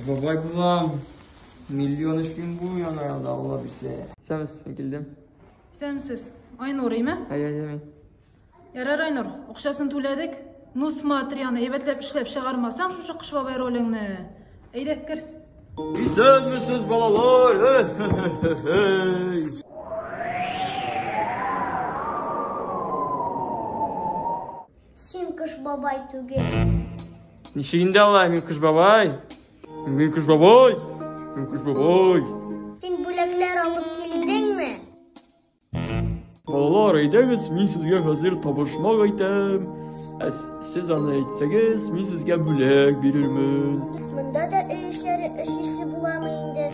Кыш бабай булам. Миллион эшлим бу яңа елда, Алла бирсә. Исәнмесез, мин килдем. Исәнмесез. Айнур, име? Әйе, әйе, мин. Ярар, Айнур, акчасын түләдек. Ну смотри, аны әйбәтләп эшләп чыгармасаң шушы Кыш бабай ролеңне. Әйдә, кер. Исәнмесез, балалар! Син Кыш бабай түгел. Ничек инде алай, мин Кыш бабай? Мин Кыш бабай! Мин Кыш бабай! Син бүләкләр алып килдеңме? Балалар, әйдәгез, мин сезгә хәзер табышмак әйтәм. Ә сез аны әйтсәгез, мин сезгә бүләк бирермен. Монда да өй эшләре эшлисе буламы инде?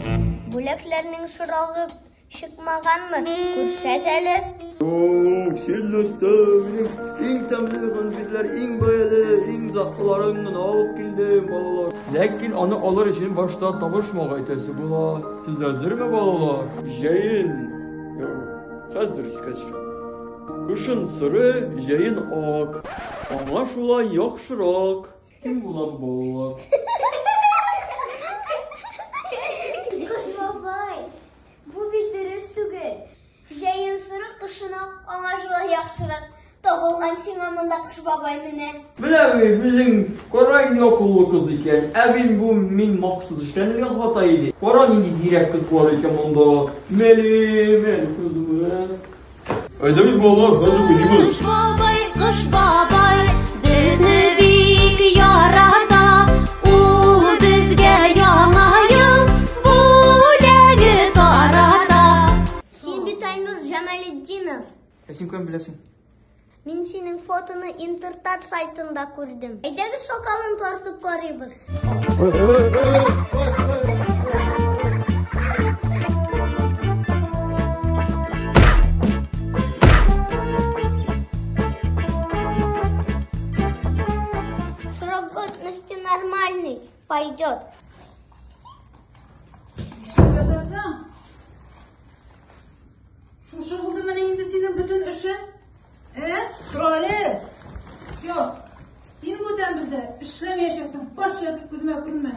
Бүләкләрнең срогы чыкмаганмы? Күрсәт әле. Юк, син нәрсә, минем иң тәмле конфетлар, иң бәяле, иң затлыларын гына алып килдем, балалар. Ләкин аны алыр өчен башта табышмак әйтәсе була. Сез әзерме, балалар? Җәен. Юк, хәзер искә төшә. Кышын соры, җәен ак. Аңа шулай яхшырак. Кем була бу балалар? Кыш бабай, бу бит дөрес түгел. Җәен соры, кышын ак, аңа шулай яхшырак. Табылган сиңа монда Кыш бабай менә. Менә бит безнең кара инде акыллы кыз икән. Ә мин бу мин махсус эшләнелгән хата иде. Кара нинди зирәк кыз бар икән монда. Мәле, мәле кызым. Әйдәгез балалар, хәзер уйныйбыз. Кыш бабай, Кыш бабай, безне бик ярата. Ул безгә яңа ел бүләге тарата. Син бит Айнур Җамалетдинов. Ә син каян беләсең? Мин синең фотоны Интертат сайтында күрдем. Әйдәгез сакалын тартып карыйбыз. Срок годности нормальный, пойдет. Нишләп ятасың? Шушы булды менә инде синең бөтен эшең? Ә? Тор әле. Все. Син бүтән бездә эшләмәячәксең. Баш чыгып күземә күренмә.